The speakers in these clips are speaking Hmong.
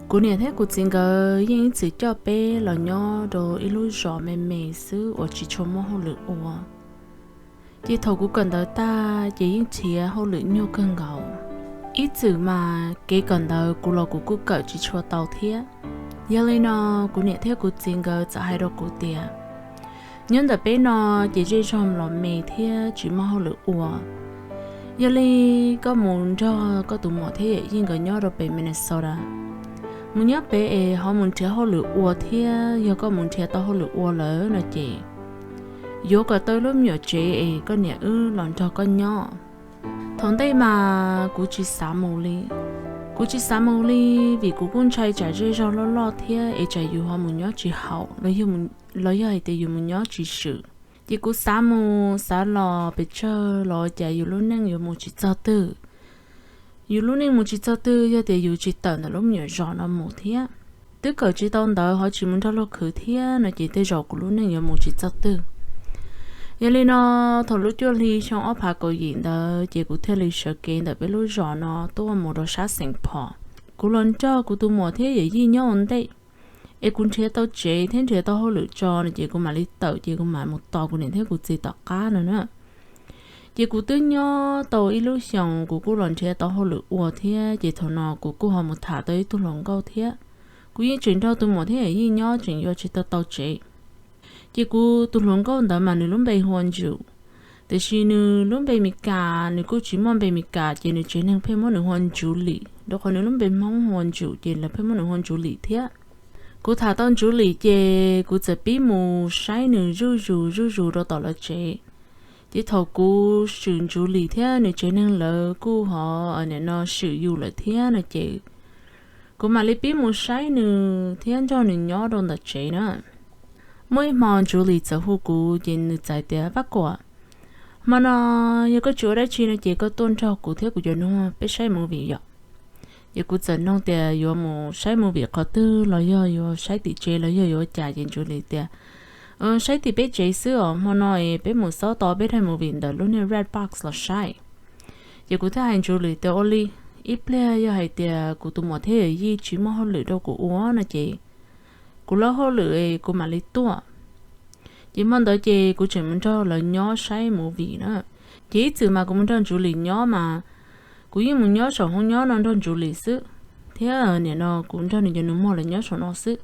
Kuv niam thiab kuv txiv nkawd yeej ib txwm coj peb los nyob rau ib lub zos me me xwb uas tsis tshua muaj hauj lwm ua. Ces thaum kuv kawm ntawv tag ces yeej nrhiav hauj lwm nyuaj kawg nkaus. Ib txwm mas kev kawm ntawv kuv los kuv kuj kawm tsis tshua tau thiab. Yog li no, kuv niam thiab kuv txiv nkawd txawm hais rau kuv tias, nyob ntawm peb no ces zej zog los me thiab tsis muaj hauj lwm ua. Yog li koj mus nrog koj tus muam thiab yawm yij nkawd nyob rau pem Minnesota. Mus nyob pem es ho mus nrhiav hauj lwm ua thiab, yog koj mus nrhiav tau hauj lwm ua lawm no ces yuav kom tau lub me nyuam tsev es koj niam wb los nrog koj nyob. Thaum ntej mas kuv tsis xav mus li. Kuv tsis xav mus li vim kuv kuj ntshai tsam zej zog loj loj thiab es tsam yus ho mus nyob tsis haum los yog hais tias yus mus nyob tsis swm. Ces kuv xav mus xav los pes tsawg los cas yus lub neej yuav mus tsis txog twg. Yus lub neej mus tsis txog twg yog tias yus tsis tawm ntawm lub me nyuam zos no mus thiab. Twb kawm tsis tau ntawv ho tsis mus nrog luag khwv thiab no ces tej zaum kuv lub neej yuav mus tsis txog twg. Yog li no, thaum lub cuaj hli xyoo ob phav kaum yim ntawd ces kuv thiaj li sawv kev ntawm peb lub zos no tuaj mus rau sab Saint Paul. Kuv los nrog kuv tus muam thiab yawm yij nyob ua ntej, es kuv nrhiav tau tsev thiab nrhiav tau hauj lwm tso no ces kuv mam li tawm ces kuv mam mus tos kuv niam thiab kuv txiv tom qab no na. Ces kuv twb nyob tau ib lub xyoos kuv kuj los nrhiav tau hauj lwm ua thiab, ces thaum no kuv kuj ho mus tham tau ib tug hluas nkauj thiab. Kuv yeej tseem nrog tus muam thiab yawm yij nyob tseem yuav tsis tau tau tsev. Ces kuv tus hluas nkauj ntawd mas nws lub npe hu ua Ntsum, tiam sis nws lub npe Mes Kas nws kuj tsis muaj npe Mes Kas ces nws tsev neeg pheej muab nws hu ua Ntsuvlim, rau qhov nws lub npe Hmoob hu ua Ntsum ces lawv pheej muab nws hu ua Ntsuvlim thiab. Kuv tham tau Ntsuvlim ces kuv txawm pib mus saib nws zuj zus zuj zus rau tom lawv tsev. Ces thaum kuv swm Ntsuvlim thiab nws tsev neeg lawv kuj ho nim no swm yus lawm thiab no ces kuv mam li pib mus saib nws thiab nrog nws nyob rau ntawm tsev na. Muaj ib hmo Ntsuvlim txawm hu kuv ces nws txais tias, Vaj Kuam, hmo no yog koj tsis ua dab tsi no ces koj tuaj nrog kuv thiab kuv cov nus peb saib movie yom. Ces kuv txawm nug tias yuav mus saib movie qhov twg los yog yuav saib tim tsev los yog yuav ua cas ces Ntsuvlim tias, saib tim peb tsev xwb os, hmo no es peb mus xauj tau peb daim movie ntawm lub niag Redbox los saib. Ces kuv thiaj hais Ntsuvlim tias, ua li, ib pliag yog hais tias kuv tus muam thiab yawm yij tsis muaj hauj lwm rau kuv ua no ces kuv lawb hauj lwm es kuv mam li tuaj. Ces hmo ntawd ces kuv tseem mus nrog lawv nyob saib movie na. Ces ib txwm mas kuv mus nrog Ntsuvlim nyob mas kuv yeej mus nyob saum hoob nyob no nrog Ntsuvlim xwb, thiab nim no kuv nrog nws cov nus muag lawv nyob saum no xwb.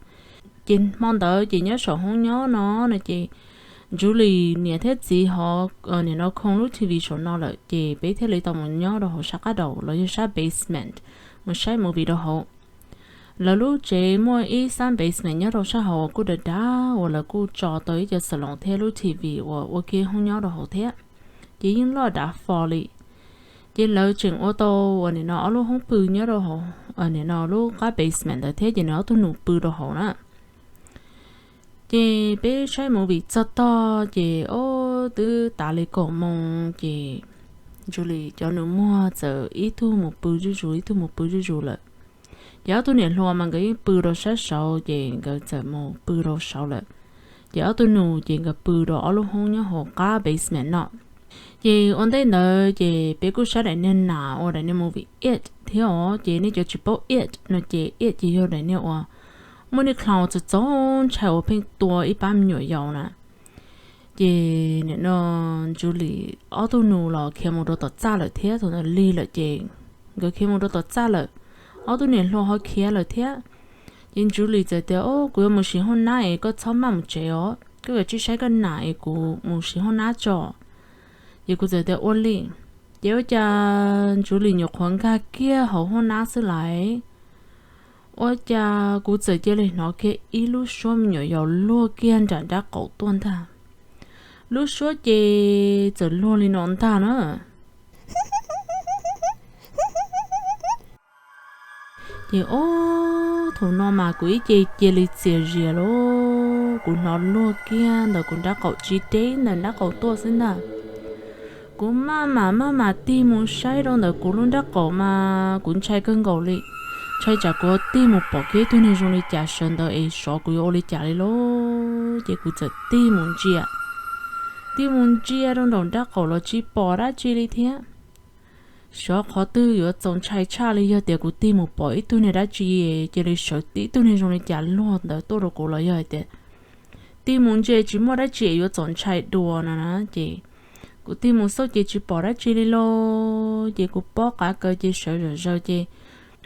Ces hmo ntawd ces nyob saum hoob nyob no no ces Ntsuvlim niam thiab txiv ho nim no khoo lub T V saum no lawm ces peb thiaj li tau mus nyob rau hauv sab qab daus los yog sab basement mus saib movie rau hauv. Lawv lub tsev muaj ib sab basement nyob rau sab hauv uas kuj dav dav uas lawv kuj tso tau ib co xaloos thiab lub T V uas ua kiag hoob nyob rau hauv thiab. Ces yeej loj dav fo li. Ces lawv tseem ua tau uas nim no ob lub hoob pw nyob rau hauv nim no lub qab basement ntawd thiab ces nws ob tug nus pw rau hauv na. Ces peb saib movie txog tog ces ob twb tav li kaum moos ces Ntsuvlim cov nus muag txawm ib tug mus pw zuj zus ib tug mus pw zuj zus lawm. Ces ob tug niam hluas mas nkawd yeej pw rau sab saud ces nkawd txawm mus pw rau saud lawm. Ces ob tug nus ces nkawd pw rau ob lub hoob nyob hauv qab basement no. Ces ua ntej ntawd ces peb kuj saib daim niag nas ua daim niag movie It thiab os, ces nej cov tsis paub It no ces It ces yog daim niag uas muaj niag clown txaus txaus ntshai uas pheej tua ib pab me nyuam yaus na. Ces nim no Ntsuvlim ob tug nus los khiav mus rau tom txaj lawm thiab, thaum ntawd lig lawm ces nkawd khiav mus rau tom txaj lawm. Ob tug niam hluas ho khiav lawm thiab. Ces Ntsuvlim txawm tias, o, kuv yuav mus siv hoob nab es koj txhob maj mus tsev os, koj yuav tsij saib koj nas es kuv mus siv hoob nab tso. Ces kuv txawm tias ua li. Ces ua cas Ntsuvlim nyuam qhuav nkag kiag hauv hoob nab xwb lais, ua cas kuv txawm cia li hnov kiag ib lub suab me nyuam yaus luag kiag nram nrab qaum tuaj ntag. Lub suab ces txawm luag li no ntag na. Ces ob, thaum no mas kuv ib ce cia li txias zias lauj, kuv hnov luag kiag ntawm kuv nrab qaum tsis deb ntawm nrab qaum tuaj xwb ntag. Kuv maj mam maj mam tig mus saib rau ntawm kuv lub nrab qaum mas kuv ntshai kawg nkaus li. Ntshai tsam kuv tig mus pom kiag ib tug neeg zoo li cas sawv ntawd es xyov kuv yuav ua li cas li lauj. Ces kuv txawm tig mus ntsia, tig mus ntsia rau nraum nrab qaum los tsis pom dab tsi li thiab. xyov qhov twg yuav txaus ntshai tshaj li, yog tias kuv tig mus pom ib tug niag dab tsi, cia li sawv tib tug niag zoo li cas luag ntawd tuaj rau kuv los yog hais tias tig mus ntsia tsis muaj dab tsi yuav txaus ntshai dua no na. Ces kuv tig mus xauj ces tsis pom dab tsi li lauj, ces kuv pob qav kaws ces sawv zom zaws ces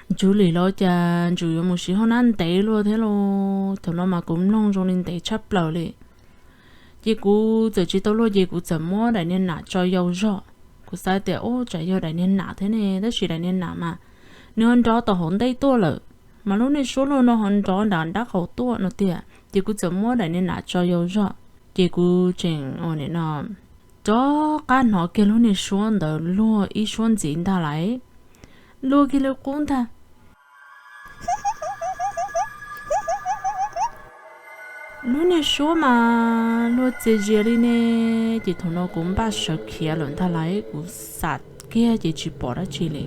Ntsws li los cas Ntsws yuav mus siv hauv nab ntev luaj thiab lauj. Thaum no mas kuv mloog zoo li ntev tshaj plaws li. Ces kuv txawm tsis tau luag ces kuv txawm muab daim niag nam tso yau zog. Kuv xav tias ub tsam yog daim niag nam thiab ne, tab sis daim niag nam mas nws ho nrov tau hauv ntej tuaj lawm, mas lub niag suab luag no ho nrov nram dab qaum tuaj no tiag. Ces kuv txawm muab daim niag nam tso yau zog, ces kuv tseem ua nim no rov qab hnov kiag lub niag suab ntawd luag ib suab ntxiv ntag lauj. Luag kiag li qub ntag. Lub niag suab mas luag txias zias li ne, ces thaum no kuv npaj sawv khiav lawm ntag lauj, kuv xam kiag ces tsis pom dab tsi li.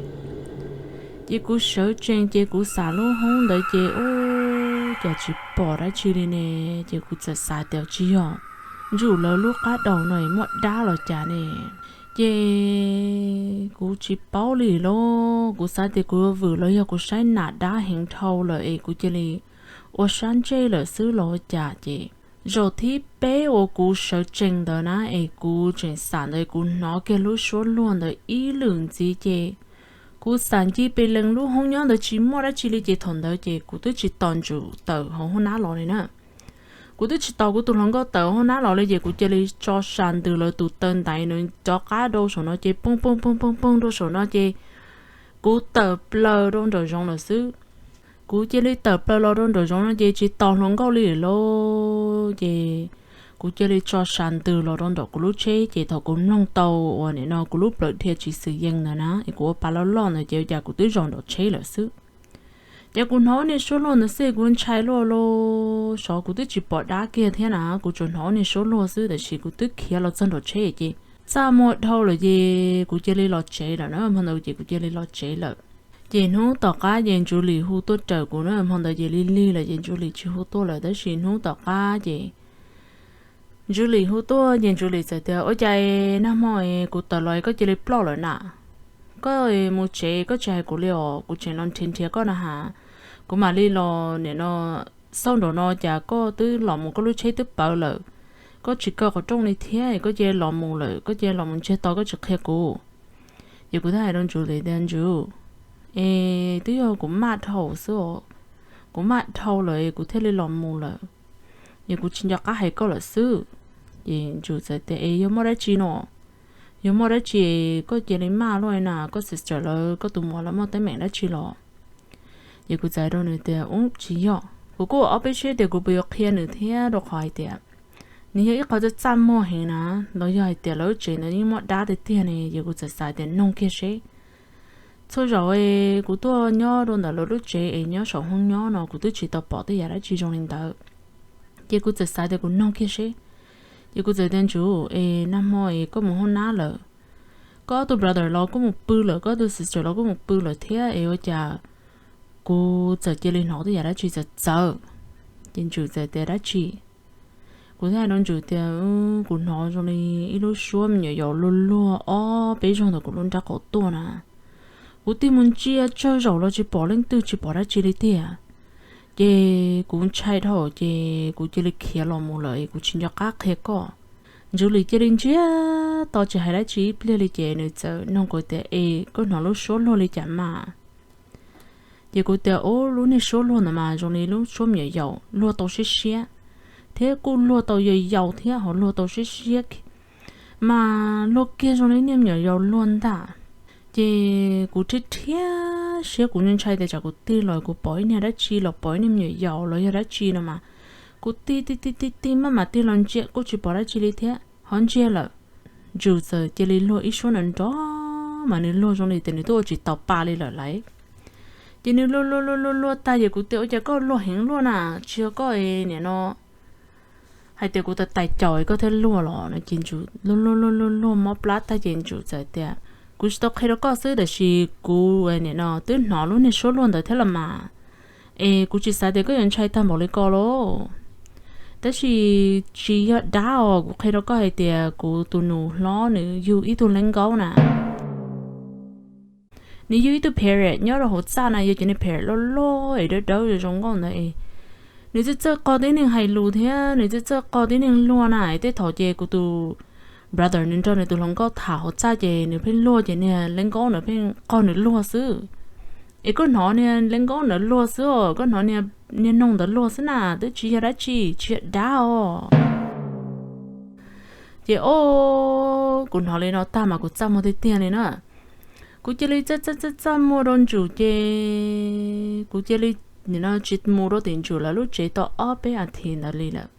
Ces kuv sawv tsees ces kuv xam lub hoob ntawd ces ub cas tsis pom dab tsi li ne, ces kuv txawm xav tias tsis yog Ntsws lawv lub qab daus no muaj dab los cas ne. Ces kuv tsis paub li lauj, kuv xav tias kuv yuav vwm los yog kuv saib nam dab heev dhau lawm es kuv cia li ua sab ntsej lawm xwb los ua cas ces zaum thib peb uas kuv sawv tsees ntawd na es kuv tseem xam ntawd kuv hnov kiag lub suab luag ntawd ib lwm ntxiv ces kuv xam ncig pes lees lub hoob nyob ntawd tsis muaj dab tsi li ces thaum ntawd ces kuv twb tsis tos Ntsws tawm hauv hoob nab los li na. Kuv twb tsis tos kuv tus hluas nkauj tawm hauv hoob nab los li ces kuv cia li tso sa ntws lawv tus taw ntaiv nws rov qab rau saum no ces poog poog poog poog poog rau saum no ces kuv tawm plaws rau nraum zoov lawm xwb. Kuv cia li tawm plaws los rau nraum zoov no ces tsis tos hluas nkauj li lauj, ces kuv cia li tso sa ntws los rau nraum kuv lub tsheb ces thaum kuv mloog tau uas nim no kuv lub plawv dhia tsis xwm yees ntawd na es kuv ua pa loj loj ntawd ces ua cas kuv twb zaum nraum tsheb lawm xwb. Ces kuv hnov niag suab luag ntawd xwb kuv ntshai luaj lauj, xyov kuv twb tsis pom dab kiag thiab na, kuv tsuas hnov niag suab luag xwb tab sis kuv twb khiav los txog nraum tsheb ces txaj muag dhau lawm ces kuv cia li los tsev lawm na, hmo ntawd ces kuv cia li los tsev lawm. Ces hnub tom qab ces Ntsws li hu tuaj raws kuv na, hmo ntawd ces lig lig lawm ces Ntsws li tsis hu tuaj lawm tab sis hnub tom qab ces Ntsws li hu tuaj ces Ntsws li txawm tias ua cas nag hmo kuv tawm los koj cia li ploj lawm na, koj mus tsev koj tsis hais kuv li os, kuv tseem los nrhiav nrhiav koj na has, kuv mam li los nim no xauj nraum no cas koj twb los mus koj lub tsheb twb pawv lawm, koj tsis kaw qhov rooj li thiab koj cia li los mus lawm, koj cia li los mus ntsiag to koj tsis qhia kuv. Ces kuv thiaj hais rau Ntsws li tias Ntsws, es twb yog kuv maj dhau xwb os, kuv maj dhau lawm kuv thiaj li los mus lawm, es kuv tsis nco qab hais koj lawm xwb. Ces Ntsws txawm tias es yog muaj dab tsi no, yog muaj dab tsi koj cia li maj luaj na, koj sister lawv koj tus muam lawv muaj teeb meem dab tsi los? Ces kuv txawm hais rau nws tias ub tsis yog, kuv kuj ua ob peb siab tias kuv puas yuav qhia nws thiab rau qhov hais tias nws yog ib qho txaj txaj muag heev na, los yog hais tias lawv lub tsev ntawd yeej muaj dab tiag tiag ne, ces kuv txawm xav tias noog kiag seb. Txhua zaus kuv tuaj nyob rau ntawm lawv lub tsev es nyob saum hoob nyob no kuv twb tsis tau pom tej yam dab tsi zoo li ntawd. Ces kuv txawm xav tias kuv noog kiag seb. Ces kuv txawm tias Ntsws es nag hmo es koj mus hoob nab lawm, koj ob tug brother los kuj mus pw lawm, koj ob tug sister los kuj mus pw lawm thiab es ua cas kuv txawm cia li hnov tej yam dab tsi txawv txawv. Ces Ntsws txawm tias dab tsi? Kuv thiaj hais rau Ntsws tias kuv hnov zoo li ib lub suab me nyuam yaus luag luag ob peb zaug ntawm kuv lub nrab qaum tuaj na. Kuv tig mus ntsia tsawg zaum los tsis pom leej twg tsis pom dab tsi li tiag. Ces kuv ntshai dhau ces kuv cia li khiav los mus lawm es kuv tsis nco qab qhia koj. Ntsws li cia li ntsiag to tsis hais dab tsi ib pliag li ces nws txawm noog kuv tias es koj hnov lub suab luag li cas mas? Ces kuv tias ub lub niag suab luag ntawd mas zoo li lub suab me nyuam yaus luag tau siab siab, thiab kuj luag tau yau yau thiab ho luag tau siab siab, mas luag kiag zoo li niag me nyuam yaus luag ntag. Ces kuv rhiab rhiab siab kuv ntshai tias tsam kuv tig los kuv pom ib niag dab tsi los pom ib niag me nyuam yaus los yog dab tsi no mas, kuv tig tig tig tig tig maj mam tig los ntsia kuj tsis pom dab tsi li thiab ho ntsiag lawm. Ntsws txawm cia li luag ib suab nrov nrov mas nws luag zoo li tias nws twb ua tsis tau pa li lawm lauj. Ces nws luag luag luag luag luag tag ces kuv tias ua cas koj luag heev luaj na, tsis yog koj niam no hais tias kuv tais tais caum koj thiaj luag los no. Ces Ntsws luag luag luag luag luag mob plab tag ces Ntsws txawm tias kuv tsis tau qhia rau koj xwb tab sis kuv niam no twb hnov lub niag suab luag ntawd thiab los mas, es kuv tsis xav tias koj yuav ntshai tag npaum li ko lauj. Tab sis tsis yog dab os, kuv qhia rau koj hais tias kuv tus nus hlob nws yug ib tug leej nkaub na. Nws yug ib tug parrot nyob rau hauv txaj na, yog cov niag parrot loj loj es dawb dawb zoo nkauj ntawd es nws txawj txawj qog tib neeg hais lus thiab nws txawj txawj qog tib neeg luag na. Tej thaum ces kuv tus brother nws nrog nws tus hluas nkauj tham hauv txaj ces nws pheej luag ces niag leeb nkaub ntawd pheej qog nws luag xwb. Es koj hnov niag leeb nkaub ntawd luag xwb os, koj hnov niag noog ntawd luag xwb na, twb tsis yog dab tsi, tsis yog dab os. Ces o, kuv hnov li no tag mas kuv txaj muag tiag tiag li na. Kuv cia li txaj txaj txaj txaj muag rau Ntsum ces kuv cia li nim no tsis mus rau tim Ntsum lawv lub tsev tau ob peb as thiv ntawd li lawm.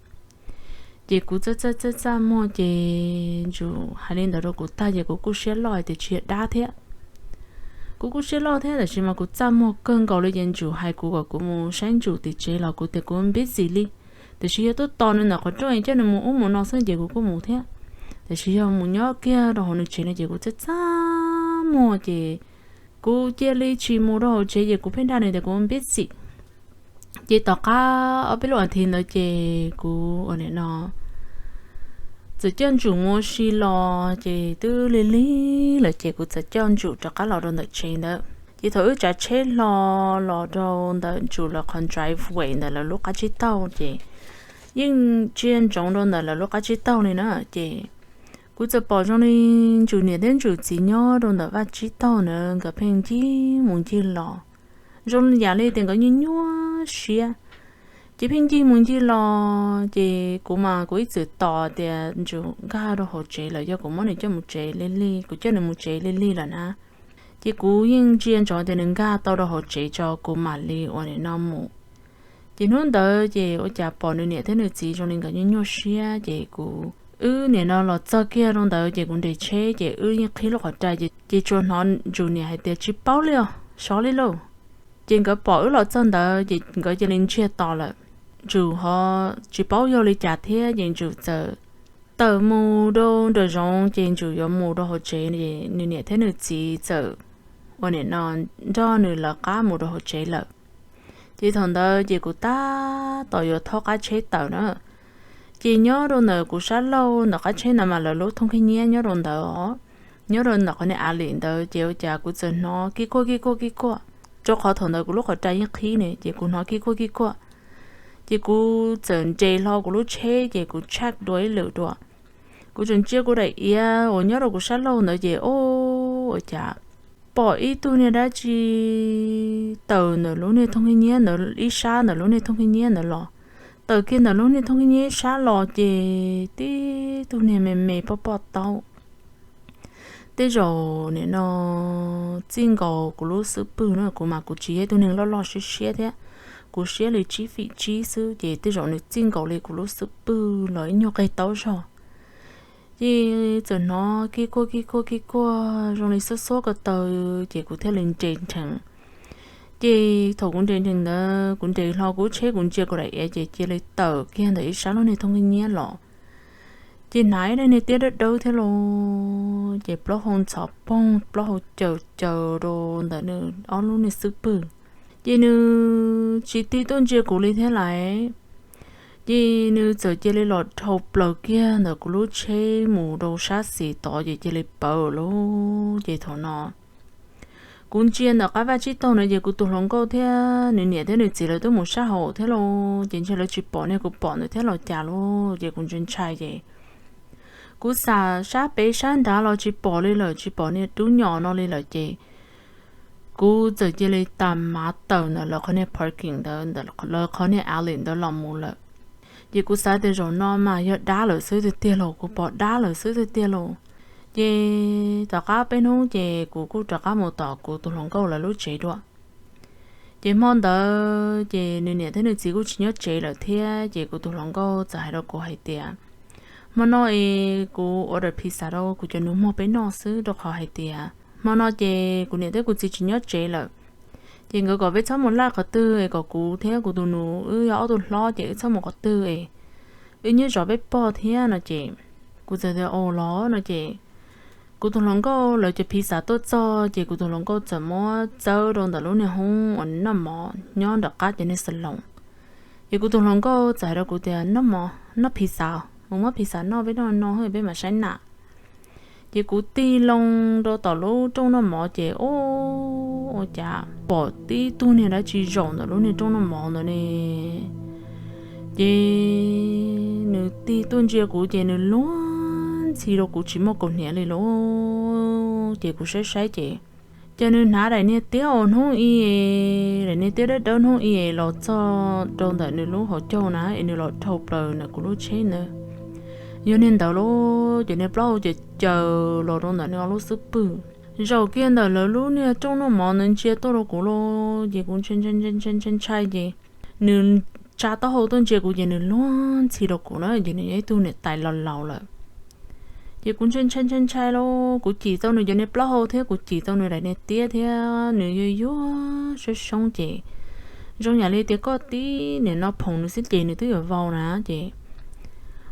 Ces kuv txaj txaj txaj txaj muag ces Ntsum hais li ntawd rau kuv tag ces kuv kuj siab loj hais tias tsis yog dab thiab. Kuv kuj siab loj thiab tab sis mas kuv txaj muag kawg nkaus li ces Ntsum hais kuv kom kuv mus saib Ntsum tim tsev los kuv tias kuv busy li. Tiam sis yog tuaj tos nws ntawm qhov rooj coj nws mus ub mus no xwb ces kuv kuj mus thiab. Tiam sis yog mus nyob kiag rau hauv nws tsev no ces kuv txaj txaj muag ces kuv cia li tsis mus rau hauv tsev ces kuv pheej dag nws tias kuv busy. Ces tom qab ob peb lub as thiv ntawd ces kuv ua nim no txawm coj Ntsum mus ua si los ces twb lig lig lawm ces kuv txawm coj Ntsum rov qab los rau ntawm tsev ntawd. Ces thaum wb tsav tsheb hlo los rau ntawm Ntsum lawv qhov driveway ntawm lawv lub qab tsib taug ces yeej ntsia ntsoov rau ntawm lawv lub qab tsib taug li na. Ces kuv txawm pom zoo li Ntsum niam thiab Ntsum txiv nyob rau ntawm vaj tsib taug ntawd nkawd pheej ncig mus ncig los, zoo yam li tias nkawd nyuaj nyuaj siab. Ces pheej ncig mus ncig los ces kuv mas kuv ib txwm tos tias Ntsum nkag rau hauv tsev lawm yog kuv muab nws coj mus tsev li lig, kuv coj nws mus tsev li lig lawm na. Ces kuv yeej ntsia ntsoov tias nws nkag tau rau hauv tsev tso kuv mam li ua nim no mus. Ces hnub ntawd ces ua cas pom nws niam thiab nws txiv zoo li nkawd nyuaj nyuaj siab ces kuv, wb nim no los txog kiag rau ntawd ces kuv nres tsheb ces wb yeej qhib lub qhov rai ces tsuas hnov Ntsum niam hais tias tsis paub li os, sov li lauj. Ces nkawd pom wb los txog ntawd ces nkawd cia li ntsiag to lawm. Ntsum ho tsis paub yog li cas thiab ces Ntsum txawm tawm mus rau nraum zoov ces Ntsum yuav mus rau hauv tsev ces nws niam thiab nws txiv txawm ua nim no nrog nws lawv qab mus rau hauv tsev lawm. Ces thaum ntawd ces kuv tab tom yuav thaub qab tsheb tawm na. Ces nyob rau ntawm kuv sab laug ntawm qab tsheb ntawd mas lawv lub thooj khib nyiab nyob rau ntawd os. Nyob rau ntawm qhov niag av lim ntawd ces ua cas kuv txawm hnov kij kuaj kij kuaj kij kuaj, rau qhov thaum ntawd kuv lub qhov rai yeej qhib ne ces kuv hnov kij kuaj kij kuaj. Ces kuv txawm nres hlo kuv lub tsheb ces kuv check dua ib lwm dua. Kuv tseem ntsia kuv daim iav uas nyob rau kuv sab laug ntawd ces o, ua cas pom ib tug niag dab tsi tawm ntawm lub niag thooj khib nyiab ntawd, ib sab ntawm lub niag thooj khib nyiab ntawd los, tawm kiag ntawm lub niag thooj khib nyiab ib sab los ces tib tug niag me me poj poj taub. Tej zaum nim no txij nkaus kuv lub xub pwg no, kuv mas kuv tsis yog ib tug neeg loj loj siab siab thiab, kuv siab li tsib feet tsib xwb ces tej zaum nws txij nkaus li kuv lub xub pwg los ib nyuag qe taub zog. Ces txawm hnov kij kuaj kij kuaj kij kuaj zoo li xuab xuab ko taw, ces kuv thiaj li nres nrhees. Ces thaum kuv nres nrhees ntawd kuv nres hlo kuv lub tsheb kuv ntsia kuv daim iav ces cia li tawm kiag ntawm ib sab lub niag thooj khib nyiab los. Ces hnav ib daim niag tiab dawb dawb thiab los, ces plaub hau ntxhov poog plaub hau caws caws rau ntawm nws ob lub niag xub pwg. Ces nws tsis tig tuaj ntsia kuv li thiab lais. Ces nws txawm cia li los dhau plaws kiag ntawm kuv lub tsheb mus rau sab xis tod ces cia li pawv lawm. Ces thaum no kuv ntsia ntawm qab vaj tsib taug no ces kuv tus hluas nkauj thiab nws niam thiab nws txiv lawv twb mus sab hauv thiab lauj, ces ntshe lawv tsis pom niag kuv pom ntawd thiab los cas lauj, ces kuv ntshai ntshai ces kuv xam sab pem sab nrad los tsis pom li lawm, tsis pom niag dub nyos no li lawm ces kuv txawm cia li tag mav tawm ntawm lawv qhov niag parking ntawd, lawv qhov niag alley ntawd los mus lawm. Ces kuv xav tias zaum no mas yog dab lawm xwb tiag tiag lauj, kuv pom dab lawm xwb tiag tiag lauj. Ces tom qab peb hnub ces kuv kuj rov qab mus tom kuv tus hluas nkauj lawv lub tsev dua. Ces hmo ntawd ces nws niam thiab nws txiv kuj tsis nyob tsev lawm thiab, ces kuv tus hluas nkauj txawm hais rau kuv hais tias, hmo no es kuv order pizza rau kuv cov nus muag peb noj xwb, rau qhov hais tias hmo no ces kuv niam thiab kuv txiv tsis nyob tsev lawm. Ces nkawd kom peb txhob mus laj qhov twg es kom kuv thiab kuv tus nus wb yog ob tug hlob ces wb txhob mus qhov twg es wb nyob zov peb pog thiab no ces kuv txawm tias, Au los no ces kuv tus hluas nkauj lawv cov pizza tuaj txog ces kuv tus hluas nkauj txawm muab txawb rau ntawm lub niag hoob uas noj mov nyob nram qab cov niag xaloos. Ces kuv tus hluas nkauj txawm hais rau kuv tias, Noj mov, noj pizza, mus muab pizza noj, peb noj no peb mam saib na. Ces kuv tig loo rau tom lub rooj noj mov ces u ua cas pom tib tug niag dab tsi zaum ntawm lub niag rooj noj mov ntawd ne. Ces nws tig tuaj ntsia kuv ces nws luag ntxhi rau kuv tsis muaj kaus hniav li lauj. Ces kuv saib saib ces, ces nws hnav daim niag tiab uas hnub i, daim niag tiab dawb dawb hnub i los txog rau ntawm nws lub hauv caug na es nws los dhau plaws ntawm kuv lub tsheb ntawd. Yog niag ntawd lauj, ces niag plaub hau ces caws los rau ntawm nws ob lub xub pwg, zaum kiag ntawm lawv lub niag rooj noj mov ntawd ntsia tuaj rau kuv lauj. Ces kuv ntshai ntshai ntshai ces nws tsa taub hau tuaj ntsia kuv ces nws luag ntxhi rau kuv na, ces nws yog ib tug niam tais laus laus lawm. Ces kuv ntshai ntshai ntshai ntshai lauj, kuv cim tau nws cov niag plaub hau thiab kuv cim tau nws daim niag tiab thiab nws yuag yuag soob soob ces zoo yam li tias koj tib niam no phoom nws xwb ces nws twb yuav vau na. Ces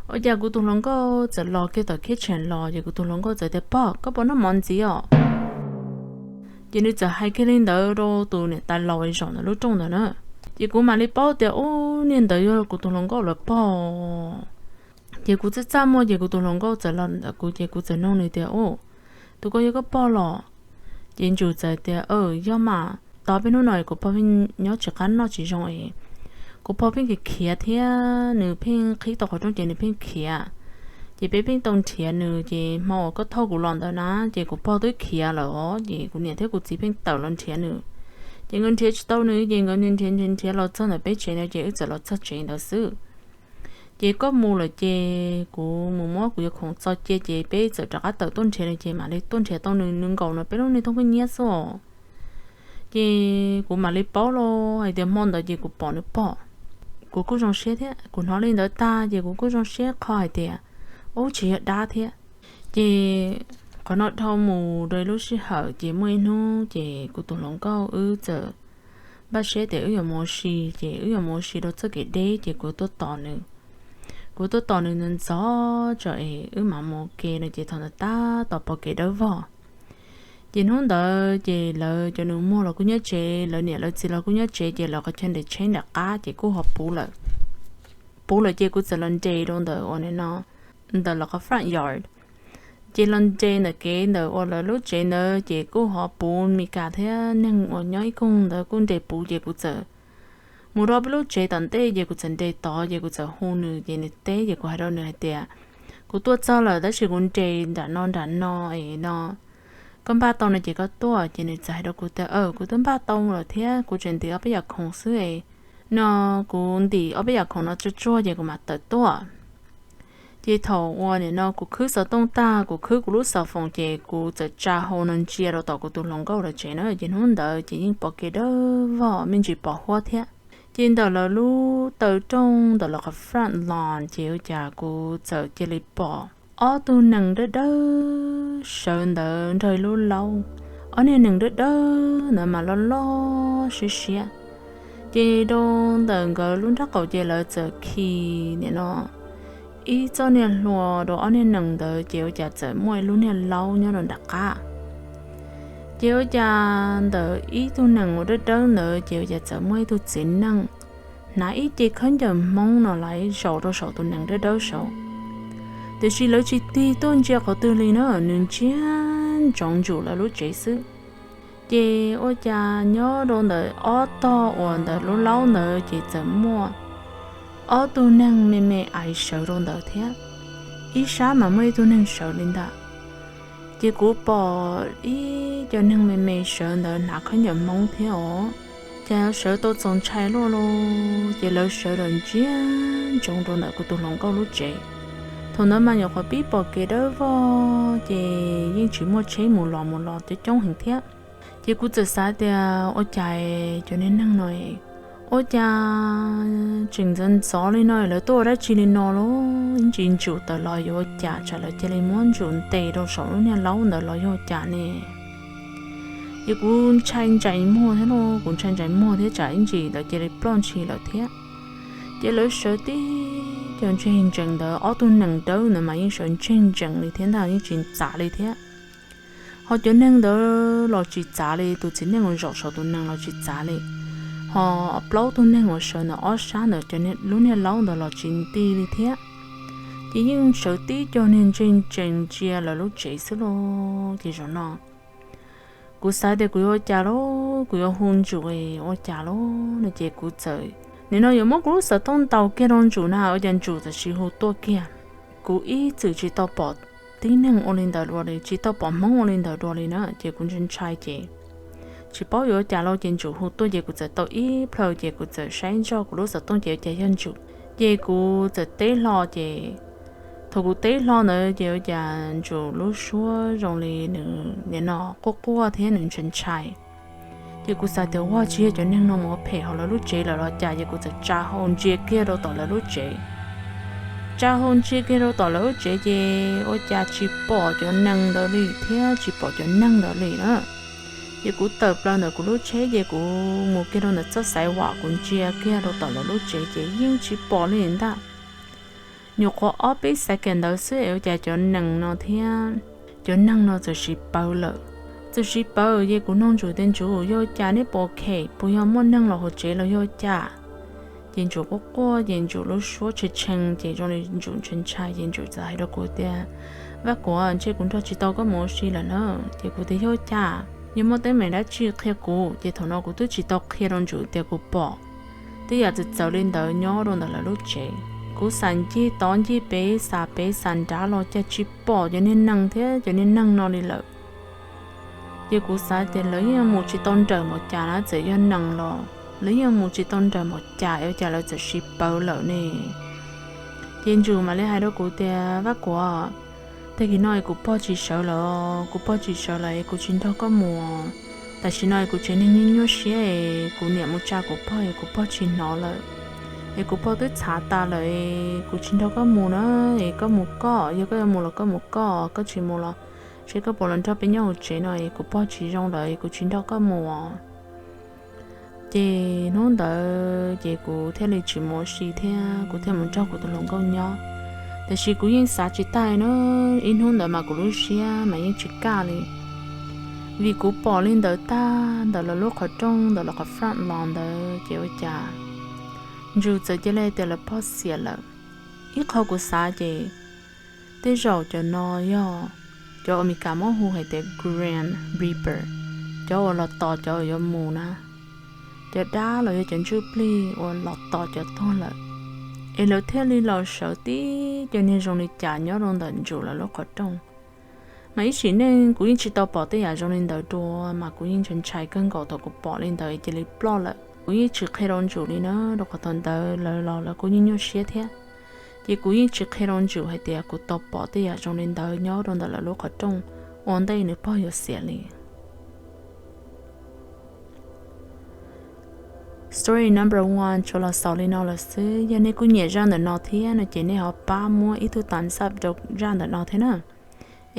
ua cas kuv tus hluas nkauj txawm los kiag tom kitchen los ces kuv tus hluas nkauj txawm tias, Pog, koj puas noj mov ntxiv os? Ces nws txawm hais kiag li ntawd rau tus niam tais laus zaum ntawm lub rooj ntawd na. Ces kuv mam li paub tias, Ub, niag ntawd yog kuv tus hluas nkauj lawv pog. Ces kuv txaj txaj muag ces kuv tus hluas nkauj txawm los ntawm kuv ces kuv txawm nug nws tias, Ub, tus ko yog koj pog los? Ces nws txawm tias, Yog mas, tos peb hnub no kuv pog pheej nyob tsis qab noj tsis zoo es kuv pog pheej khiav khiav thiab nws pheej qhib tau qhov rooj ces nws pheej khiav. Ces peb pheej tau nrhiav nws ces hmo uas koj thauj kuv los ntawd na ces kuv pog twb khiav lawm os, ces kuv niam thiab kuv txiv pheej tawm los nrhiav nws. Ces nkawd nrhiav tsis tau nws ces nkawd nrhiav nrhiav nrhiav los txog ntawm peb tsev no ces wb txawm los txog tsev ntawd xwb. Ces koj mus lawm ces kuv mus muab kuv yuav khoom txo cia ces peb txawm rov qab tawm tuaj nrhiav nws ces mam li tuaj nrhiav tau nws, nws nkaum no peb lub niag thooj pheej nyiab xwb os. Ces kuv mam li paub los hais tias hmo ntawd ces kuv pom nws pog. Kuv kuj zoo siab thiab, kuv hnov li ntawd tag ces kuv kuj zoo siab qho hais tias, Ub, tsis yog dab thiab. Ces qhov no dhau mus rau lub sij hawm ces muaj ib hnub ces kuv tus hluas nkauj wb txawm npaj siab tias wb yuav mus ua si, ces wb yuav mus ua si rau txoj kev deb ces kuv tuaj tos nws. Kuv tuaj tos nws ntxov ntxov tso es wb mam mus ke no ces thaum ntawd tab tom pom kev dawb vog. Ces hnub ntawd ces lawv cov nus muag los kuj nyob tsev, lawv niam lawv txiv los kuj nyob tsev ces lawv qhov chaw nres tsheb nram qab ces kuj ho puv lawm. Puv lawm ces kuv txawm los nres rau ntawm uas nim no ntawm lawv qhov front yard. Ces los nres ntawm kev ntawm uas lawv lub tsev ntawd ces kuj ho puv Mis Kas thiab neeg uas nyob ib koog ntawd kuj nres puv ces kuv txawm mus rau peb lub tsev tom ntej ces kuv txawm nres tod ces kuv txawm hu nws ces nws teb ces kuv hais rau nws hais tias, Kuv tuaj txog lawm tab sis kuv nres nram no nram no es no, koj npaj tau no ces koj tuaj. Ces nws txawm hais rau kuv tias, Aw, kuv twb npaj tau lawm thiab, kuv tseem ntim ob peb yam khoom xwb es no, kuv ntim ob peb yam khoom no tsuag tsuag ces kuv mam tawm tuaj. Ces thaum uas nim no kuv khwb xov tooj tag, kuv khwb kuv lub xov foom ces kuv txawm tsa hau no ntsia rau tom kuv tus hluas nkauj lawv tsev na. Ces hnub ntawd ces yeej pom kev dawb vog me ntsis pom huab thiab. Ces ntawm lawv lub taw rooj ntawm lawv qhov front lawn ces ua cas kuv txawm cia li pom ob tug nees dawb dawb sawv ntawd nrog lub laub. Ob niag nees dawb dawb ntawd mas loj loj siab siab. Ces rau ntawm nkawd lub nrab qaum ces lawv txawm khi nim no ib txoj niag hlua rau ob niag nees ntawd ces ua cas txawm muaj ib lub niag laub nyob rau nram qab. Ces ua cas ntawm ib tug nees uas dawb dawb ntawd ces ua cas txawm muaj ib tug txiv neej hnav ib ce khaub ncaws Hmoob no los zaum rau saum tus nees dawb dawb saud. Tiam sis lawv tsis tig tuaj ntsia qhov twg li na, nws ntsia ntsoov ntsum lawv lub tsev xwb. Ces ua cas nyob rau ntawm ob tog uas ntawm lub laub ntawd ces txawm muaj ob tug neeg me me aiv sawv rau ntawd thiab. Ib sab mas muaj ib tug neeg sawv li ntawd. Ces kuv pom ib co neeg me me sawv ntawd hnav khaub ncaws Hmoob thiab os. Ces sawv tau txaus ntshai luaj lauj, ces lawv sawv daws ntsia ntsoov rau ntawm kuv tus hluas nkauj lub tsev. Thaum ntawd mas nyuam qhuav pib pom kev dawb vog ces yeej tsis muaj tsheb mus los mus los coob coob heev thiab. Ces kuv txawm xav tias ua cas cov niag neeg no ua cas tseem ntxov ntxov li no, lawv tuaj ua dab tsi li no los ib ntsis ntsum tawm los yuav ua cas, tsam lawv cia li muab ntsum ntes rau saum lub niag laub ntawd los yog ua cas ne. Ces kuv ntshai ntsais muag thiab lauj, kuv ntshai ntsais muag thiab tsam ib ntsis lawv cia li ploj ntshis lawm thiab. Ces lawv sawv tib co ntseeg ntsees ntawd, ob tug nees dawb ntawd mas yeej sawv ntseeg ntsees li thiab ntag, yeej tsis txav li thiab. Ho cov neeg ntawd los tsis txav li, tus txiv neej uas zaum saum tus nees los tsis txav li. Ho plaub tug neeg uas sawv ntawm ob sab ntawm cov lub niag laub ntawd los tsis nti li thiab. Ces yeej sawv tib co niag ntseeg ntsees ntsia lawv lub tsev xwb lauj. Ces zaum no Kuv xav tias kuv yuav ua cas lauj, kuv yuav hu Ntsum ua cas lauj no ces kuv txawm, nim no yuav muab kuv lub xov tooj ntaus kiag rau Ntsum na ua cas Ntsum txawm sis hu tuaj kiag. Kuv ib txwm tsis tau pom tib neeg ua li ntawd dua li, tsis tau pom Hmoob ua li ntawd dua li na ces kuv ntshai ntshai ces tsis paub yuav ua cas lauj ces Ntsum hu tuaj ces kuv txawm tau ib plhaw ces kuv txawm saib ntsoov kuv lub xov tooj ces ua cas yog Ntsum. Ces kuv txawm teb hlo ces thaum kuv teb hlo ntawd ces ua cas Ntsum lub suab zoo li nws nim no quaj quaj thiab nws ntshai ntshai. Ces kuv xav tias ua tsis yog cov neeg no mus ua phem hauv lawv lub tsev lawm los cas ces kuv txawm tsa hau ntsia kiag rau tom lawv lub tsev. Tsa hau ntsia kiag rau tom lawv lub tsev ces ua cas tsis pom cov nees ntawd li thiab tsis pom cov neeg ntawd li na. Ces kuv tawm plaws ntawm kuv lub tsheb ces kuv mus kiag rau ntawm txoj xaiv vam kuv ntsia kiag rau tom lawv lub tsev ces yeej tsis pom li ntag. Nyuam qhuav ob peb second ntawd xwb es ua cas cov nees no thiab cov neeg no txawm sis pawv lawm. Txawm sis pawv ces kuv nug Ntsum tias Ntsum yog cas neb pom khem puas yog muaj neeg los hauv tsev los yog cas. Ces Ntsum quaj quaj ces Ntsum lub suab tshee tshee ces zoo li Ntsum ntshai ntshai ces Ntsum txawm hais rau kuv tias Vaj Kuav, ntshe kuv nrog tsis tau koj mus ua si lawm na. Ces kuv tias yog cas, yog muaj teeb meem dab tsi qhia kuv. Ces thaum no kuv twb tsis tau qhia rau Ntsum tias kuv pom tej yam txawv txawv li ntawd nyob rau ntawm lawv lub tsev. Kuv xam ncig tod ncig pem xam pem xam nrad los cas tsis pom cov niag nees thiab cov niag neeg no li lawm. Ces kuv xav tias lawv yeej mus tsis tau nrawm npaum cas na, txawm yog nees los lawv yeej mus tsis tau nrawm npaum cas es ua cas lawv txawm sis pawv lawm ne. Ces Ntsum mam li hais rau kuv tias Vaj Kuav, tag kis no es kuv pog tsis sawv lawm, kuv pog tsis sawv lawm es kuv tsis nrog koj mus. Tam sim no es kuv tsev neeg nyuaj nyuaj siab es kuv niam mus tsa kuv pog es kuv pog tsis hnov lawm, es kuv pog twb txhav tas lawm es kuv tsis nrog koj mus na, es koj mus koj, yog koj yuav mus los koj mus koj, koj tsis mus los seb koj puas los nrog peb nyob hauv tsev no es kuv pog tsis zoo lawm es kuv tsis nrog koj mus. Ces hnub ntawd ces kuv thiaj li tsis mus ua si thiab kuv thiaj mus nrog kuv tus hluas nkauj nyob. Tiam sis kuv yeej xav tsis tag na, ib hnub ntawd mas kuv lub siab mas yeej tsis kaj li. Vim kuv pom li ntawd tag ntawm lawv lub qhov rooj ntawm lawv qhov front lawn ntawd ces ua cas Ntsum txawm cia li tias lawv pog xiam lawm. Ib qho kuv xav ces tej zaum cov no yog cov Amelikas muab hu hais tias Grim Reaper, cov uas los tos cov uas yuav mus na, cov dab los yog cov ntsuj plig uas los tos cov tuag lawm, es lawv thiaj li los sawv tib cov niag zoo li cas nyob rau ntawm Ntsum lawv lub qhov rooj. Mas ib sim neej kuv yeej tsis tau pom tej yam zoo li ntawd dua, mas kuv yeej ntshai ntshai kawg nkaus thaum kuv pom li ntawd cia li ploj lawm. Kuv yeej tsis qhia rau Ntsum li na, rau qhov thaum ntawd lawv los lawv kuj nyuaj nyuaj siab thiab. Ces kuv yeej tsis qhia rau Ntsum hais tias kuv tau pom tej yam zoo li ntawd nyob rau ntawm lawv lub qhov rooj ua ntej nws pog yuav xiam li. Story number one tsuas los xaus li no lawm xwb. Yog nej kuj nyiam zaj ntawm no thiab no ces nej ho pab muab ib tug thumbs up rau zaj ntawm no thiab na.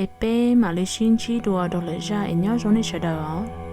Es peb mam li sib ntsib dua rau lwm zaj es nyob zoo nej sawv daws os.